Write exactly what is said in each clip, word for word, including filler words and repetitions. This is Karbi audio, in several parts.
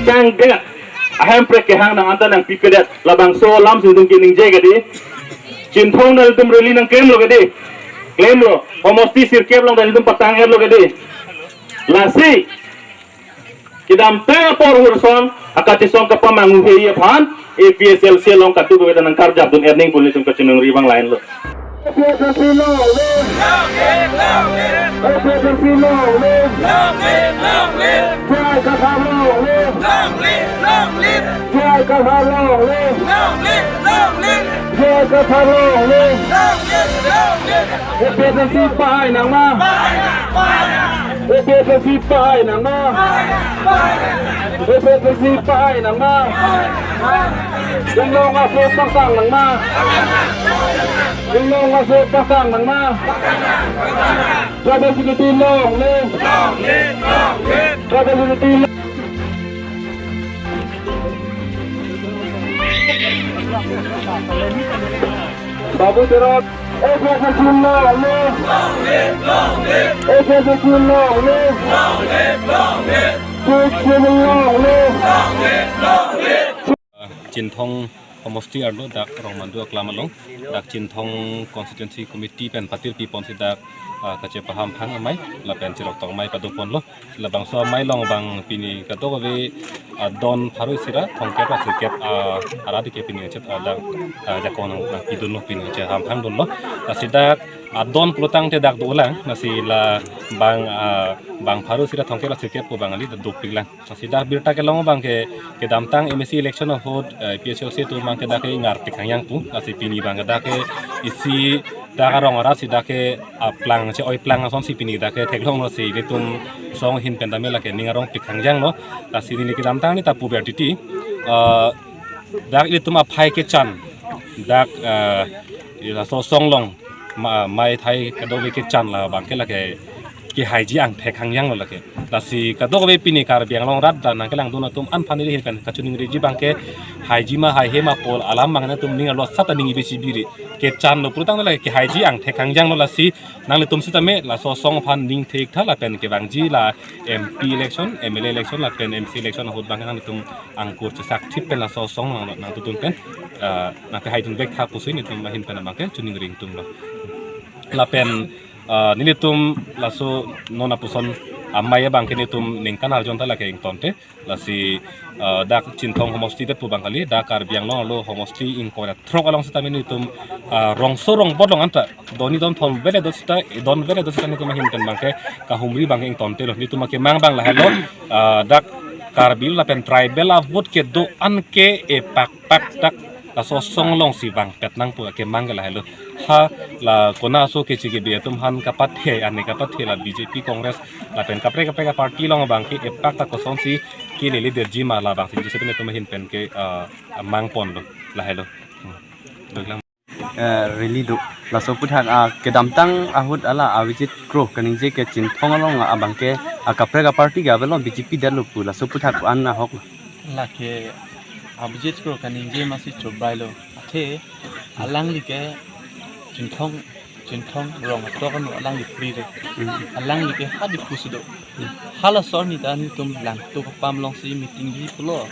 Kangdeng ahemprek kehang nang anta nangpipedet, labangso alam si nelitum keningje kedi. Chinthong nelitum rally nangklemlo kedi. Klemlo. Homosti sirkep along nelitum patang-etlo kedi. Lasi kedamtang apor hurson akachesong kapamanguhe aphan A P H L C along kadokave ta nangkarjapdun-et nang pu nelitum kachiningri abang lahenlo. A P H L C long live! A P H L C long live! J I Kathar long live! J I Kathar long live! J I Kathar long live! A P H L C pahai nangma! A P H L C pahai nangma! A P H L C pahai nangma! Inglong aso pasang nangma! Inglong aso pasang nangma! Tribal unity long live! Tribal unity long. Babu Teron, A P H L C long live! A P H L C long live! Sixth Schedule long live! Chinthong homosti arlo dak Rongmandu aklam along, dak Chinthong Constituency Committee pen patirpi ponsi dak, ah, kachepaham phang amei, lapen chirok tong amei padoponlo. Labangso amei along abang pini kadokave, ah, don pharo isi ra thomkep ra sirkep, ah, arat ke pini chet, ah, dak, ah, jakong nangpidunlo, pini cheham phangdunlo. Lasi dak, ah, don pulotangte dak dolang, lasi la bang, ah, bang pharo isi ra thomkep ra sirkep pu abang kali dak dopiklang. Lasi dak birta kelong abang ke, kedamtang M A C election ahut, eh, A P H L C atum abang ke dak ke ingarpik hangyang pu. Lasi pini abang ke dak ke isi dak arong arat si dak ke aplang che-oiplang asonsi pini dak ke theklonglo, si nelitum song ahin pen tame lake ning arongpik hangyanglo. Lasi neli kedamtang neli ta puver titi, eh, dak ilitum aphai kechan, dak, eh, laso song along ma-, mei thai kadokave kechan la abang ke lake kehaiji angthek hangyanglo lake. Lasi kadokave pini Karbi Anglong arat dak nangkelangdun atum aphan neli ahin pen kachiningriji abang ke haiji ma haihe ma pu alam abang nangtum ning arlo sat ta ning ibe chibiri. Kechanlo pulotangte lake kehaiji angthek hangyanglo, lasi nanglitum sitame laso song aphan ning thektha lapen kevangji la M P election, M L A election lapen M C election ahut abang nangtum angkur chesak thip pen laso song nang, nangtutun pen, ah, nangpehaidun vektha pusi nelitum ahin pen abang ke chiningri ingtunglo. Lapen, ah, nelitum laso non apuson amei abang ke nelitum ningkan arjon ta lake ingtonte. Lasi, ah, dak Chinthong homosti det pu abang kali, dak Karbi Anglong arlo homosti ingkoi ra throk along sitame nelitum, ah, rongso rongbot along anta don ni don thom vele do sita, don vele do sita nelitum ahin pen abang ke kahumri abang ke ingtontelo. Nelitum akemang abang lahelo, ah, dak Karbi lapen tribal a-vote kedo-an ke epakpak dak laso song alongsi vangpet nang pu akemang ke lahelo. Ha la kona aso kechi kebi atum aphan kapathe, ane kapathe la B J P, Congress lapen kaprek kaprek a-party along abang ke epak ta kosonsi kelele derji ma labangsi jisipin atum ahin pen ke, ah, mangponlo lahelo. Hmm. Doi lang. Eh, rally do. Laso aphuthak, ah, kedamtang ahut hala Abhijit Kro kaningje ke Chinthong along abang ke, ah, kaprek a-party ke avelo, B J P detlo pu. Laso aphuthak an ahok lo. Lake Abhijit Kro kaningje masi chobrailo. Athe alangli ke Chinthong, Chinthong rong atok ano alangli pri re. Hmm. Alangli ke ha Diphu si do. Hala asorni ta nelitum Langtuk apam alongsi meeting bi pulo.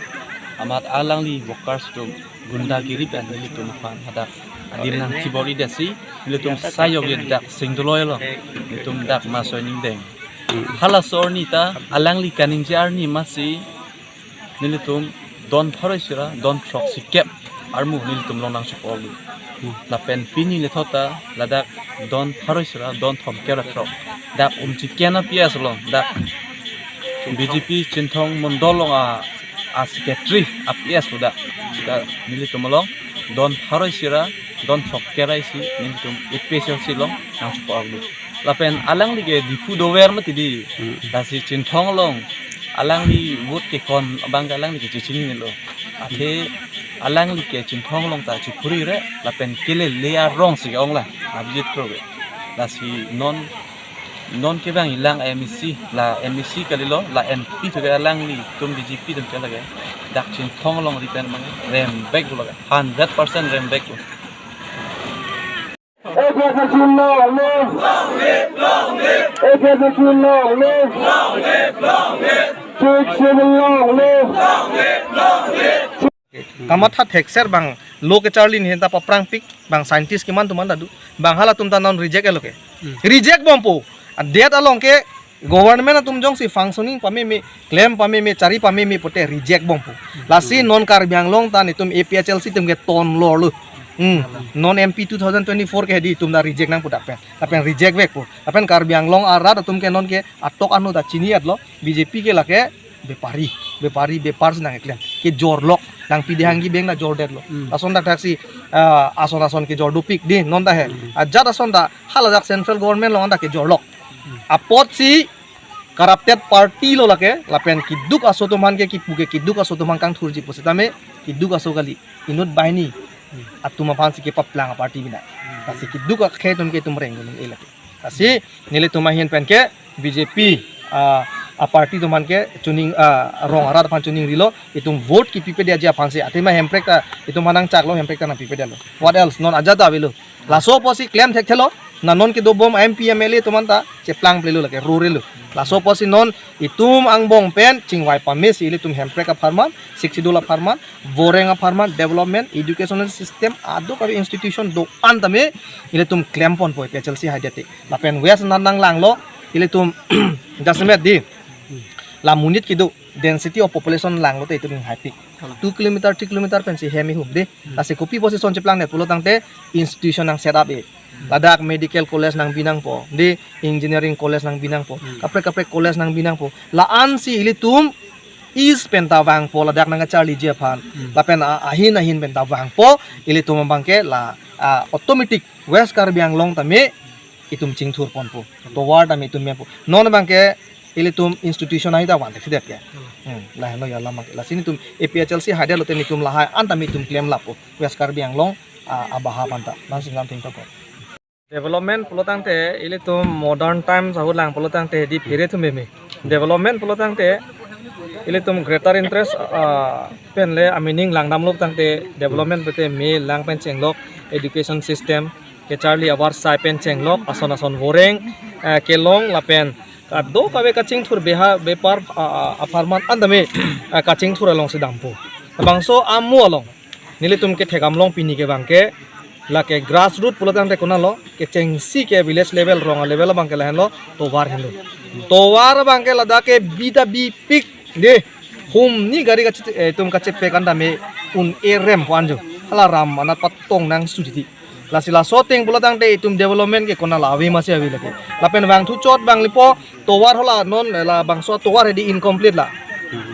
Amat alangli workers atum gundagiri pen nelitum aphan hadak adim nangchibor-i detsi nelitum sayok ye dak singdoloi lo. Nelitum dak masoi ningdeng. Hala asorni ta alangli kaningje arni masi nelitum don pharo isi ra don throk sikep armu nelitum long nangchepol. Hmm. Lapen pini lethot ta ladak don pharo isi ra don thomkep ra throk. Dak umchiken a-P S along dak B J P Chinthong Mondol along a, a-secretary a-P S lo dak. Dak nelitum along don pharo isi ra don throkkep ra isi nelitum A P H L C along nangchepol. Lapen alangli ke Diphu dover mati di. Hmm. Lasi Chinthong along alangli vote kekon abang ke alangli ke chechinilo. Athe alangli ke Chinthong along ta chiphuri re lapen kelele arong si ke-ong la Abhijit Kro ke. Lasi non, non kevang ilang M A C, la M A C kalilo, la M P thu ke alanglitum B J P atum ke lake. Dak Chinthong alongri pen abang rembek lo ke, hundred percent rembek lo. A P H L C long live! A P H L C long live! Six seven long live. Kamatha thekser bang lo kecharli ni henta paprang pik bang scientist kiman atum anta do bang halatum ta non reject elo ke. Hmm. Reject bompo. Adet along ke government atum jongsi functioning pameme, klem pameme, chari pameme pote reject bompo. Hmm. Lasi non Karbi Anglong ta netum A P H L C atum ke ton lor lo. Hmm. Non M P two thousand twenty-four ke hedi atum ta reject nangpo dak pen. Lapen reject vekpo. Lapen Karbi Anglong arat atum ke non ke atok anu ta chini-etlo. B J P ke lake bepari, bepari, bepar si nangkeklem. Kejor lok, nangpi dehang kibeng ta jordetlo. Hmm. Lason dak thaksi, ah, ason ason kejor dopik di, non ta he. Hmm. Ajat ason ta, haladak central government along ta kejor lok. Hmm. Apotsi, corrupted party lo lake, lapen keduk aso atum aphan ke kipu ke keduk aso atum aphan kangthurji pusitame, keduk aso kali, inut banghini, hmm, atum aphan si kepaplang a-party bina. Hmm. Lasi keduk akhei atum ke itum reng gunung e lake. Lasi nelitum ahin pen ke B J P, ah, a-party atum aphan ke chuning, ah, rong arat aphan chuningrilo, itum vote kipipedetji aphan si, athema Hemprek ta itum aphan nangchaklo, Hemprek ta nangpipedetlo. What else? Non ajat ta avelo. Laso apotsi klem thekthelo, na non kedobom M P M L A atum anta cheplangplelo lake, rorelo. Laso apotsi non itum angbong pen chingvai pame si ilitum Hemprek apharman, Sixth Schedule apharman, voreng apharman, development, educational system, aduk ave institution do-an tame ilitum klemponpo A P H L C haidete. Lapen West nang nanglanglo, ilitum jasemet di. La monit kedo density of population langlo te itum haipi. Kalang. Two kilometer, three kilometer pensi hem ihum di. Hmm. Lasi kopi apotsi son cheplangne pulo tangte institution nang set up e. Hmm. Ladak medical college nangbi nangpo, di engineering college nangbi nangpo, hmm, kaprek kaprek college nangbi nangpo. La-an si ilitum East pen ta vangpo ladak nangkacharliji aphan. Hmm. Lapen a-, ahin ahin pen ta vangpo, ilitum abang ke la, ah, automatic West Karbi Anglong tame itum chingthurponpo. Tovar tame itum mepo. Non abang ke ilitum institution ahi ta van thekthedet ke. Hmm. Hmm, lahenlo ya lama ke. Lasi netum A P H L C haidetlo te netum lahai an tame itum klem lapo. West Karbi Anglong, ah, abaha aphan ta. Nang singlam thengtokpo. Development pulo tangte ilitum modern times ahut lang pulo tangte di phere thum meme. Development pulo tangte ilitum greater interest, ah, pen le a-meaning langdamlo tangte development pute me lang pen chenglok education system, kecharli avarsai pen chenglok, ason ason voreng, eh, kelong lapen kadokave kachingthur beha bepar, ah, ah, apharman an tame, ah, kachingthur alongsi dampo. Labangso amo along nelitum kethek-am long pini ke abang ke, lake grassroot pulo tangte konatlo, kechengsi ke village level, rong a-level abang ke lahenlo, tovar henlo. Tovar abang ke ladak ke bi ta bipik di, humni gari kachi, eh, itum kachepek an tame un-e rem po-an jo. Hala ram anat patong nangsu titi. Lasi laso ateng pulo tangte itum development ke konatlo ave masi ave lake. Lapen vangthu chot vanglipo tovar hala non labangso tovar hedi incomplete la.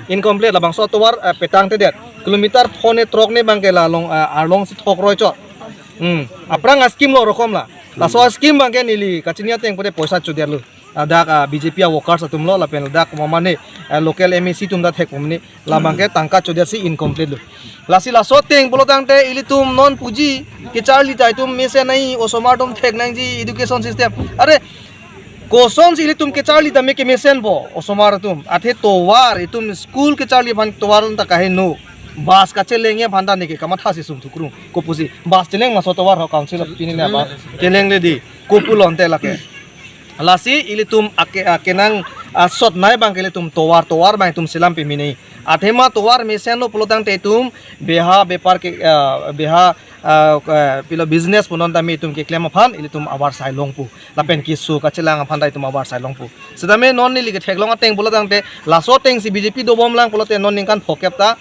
Incomplete labangso tovar, eh, petangtedet. Kilometer phone throk ne abang ke la along, eh, arlong si thok roi chot. Hmm. Aphrang a-scheme lo rokom la. Laso a-scheme abang ke neli kachini ateng pute poisa chodetlo. Ladak, ah, B J P a-workers atum lo, lapen ladak mamane, ah, local M A C atum ta thekpo mane, labang ke tangka chodetsi incomplete lo. Lasi laso ateng pulo tangte ilitum non puji, kecharli ta itum mesen nai, osomar atum thek nangji education system. Are, kosonsi ilitum kecharli tame kemesenpo, osomar atum. Athe tovar, itum school kecharli aphan tovar ta kaheno. Bus kachelengji aphan ta neke kamathasi sum thukrung. Kopusi, bus cheleng ma laso tovar ho council of pini na bus. Chelengle di, kopulonte lake. Lasi ilitum ake, akenang, ah, sot nai abang ke ilitum tovar, tovar abang itum selam pemine. Athema tovar mesenlo pulo tangte itum beha bepar ke, ah, beha, ah, eh, pilo business punon tame itum keklem aphan ilitum avarsai longpo. Lapen keso kachelang aphan ta itum avarsai longpo. Setame non neli ketheklong ateng pulo tangte laso atengsi B J P dobom lang pulote non ningkan phokep ta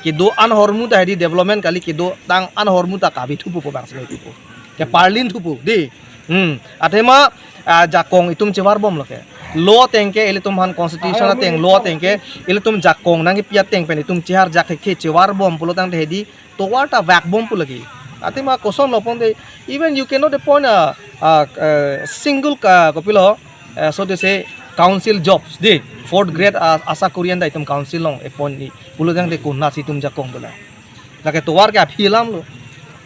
kedo-an ahormu ta hedi development kali, kedotang-an ahormu ta kave thupo pu bang sele thupo. Keparlin thupo di. Hmm. Athema, ah, jakong itum chevarbomlo ke. Law ateng ke ilitum aphan constitution ateng law ateng ke ilitum jakong nangkepi ateng pen itum cheharjak ke chevarbom pulo tangte hedi tovar ta vakbompo lake. Athema kosonlo ponte, even you cannot appoint a, a, a single ka, kopilo, eh, so to say, council jobs di, fourth grade, ah, ASHA kori an ta itum council along appoint ni pulo tangte konatsi itum jakong dolang. Lake tovar ke aphi alamlo.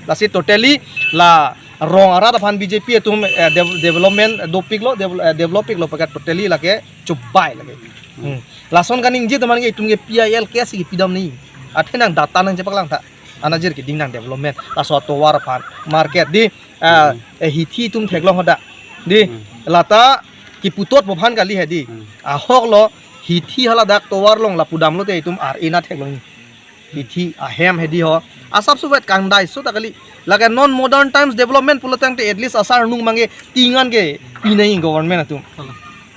Lasi totally la rong arat aphan B J P atum, eh, dev-, development dopiklo, dev-, eh, develop piklo pakat totally lake chubai lake. Hmm. Lason kaningje teman ke itum ke P I L ke si pidam ni. Athe nang data nangchepaklang tha. Anajir keding nang development. Laso tovar aphan market di, ah, eh, hithi itum theklong hadak. Di, hmm, lata kipu totpo aphan kali hedi. Hmm. Ahoklo, Hithi hala dak tovar along lapu damlote itum ar-e na theklong. Hithi ahem hedi ho. Asap suvet kangdai so ta kali. Lake non modern times development pulotangte at least asar nung mangke ting an ke pinai government atum.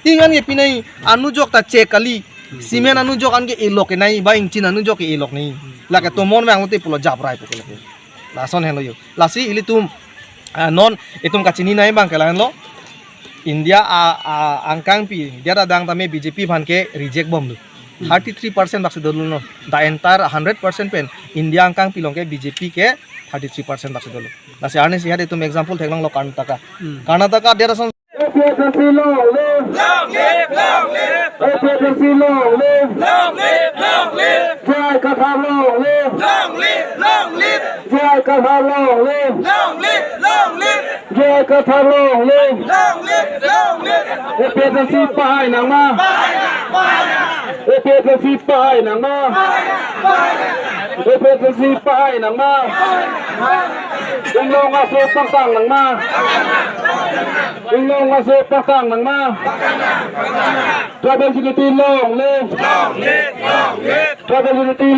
Ting an ke pinai, anujok ta che kali. Cement anujok an ke elok nai, ba ingchin anujok ke elok nai. Lake tomon manglote pulo japrai pulo. Lason henlo yo. Lasi ilitum, ah, non itum kachini nai abang ke lahenlo. India a, a, angkangpi, India adang tame B J P aphan ke reject bomlo. Thirty-three percent bak si dolo no. The entire hundred percent pen India angkangpi along ke B J P ke thirty-three percent bak si dolo. Lasi arni sihat itum example theklonglo Karnataka. Hmm. Karnataka, there are some A P H L C long live! Long live, long live! A P H L C long live! Long live, long live! J I Kathar long live! Long live, long live! J I Kathar long live! Long live, long live! J I Kathar long live! Long live, long live! A P H L C pahai nangma! Pahai nang, pahai nang! A P H L C pahai nangma! Pahai nang, pahai nang! A P H L C pahai nangma! Inglong aso pangtang nangma! Inglong aso pangtang nangma! Tribal unity long live! Long live, long live! Tribal unity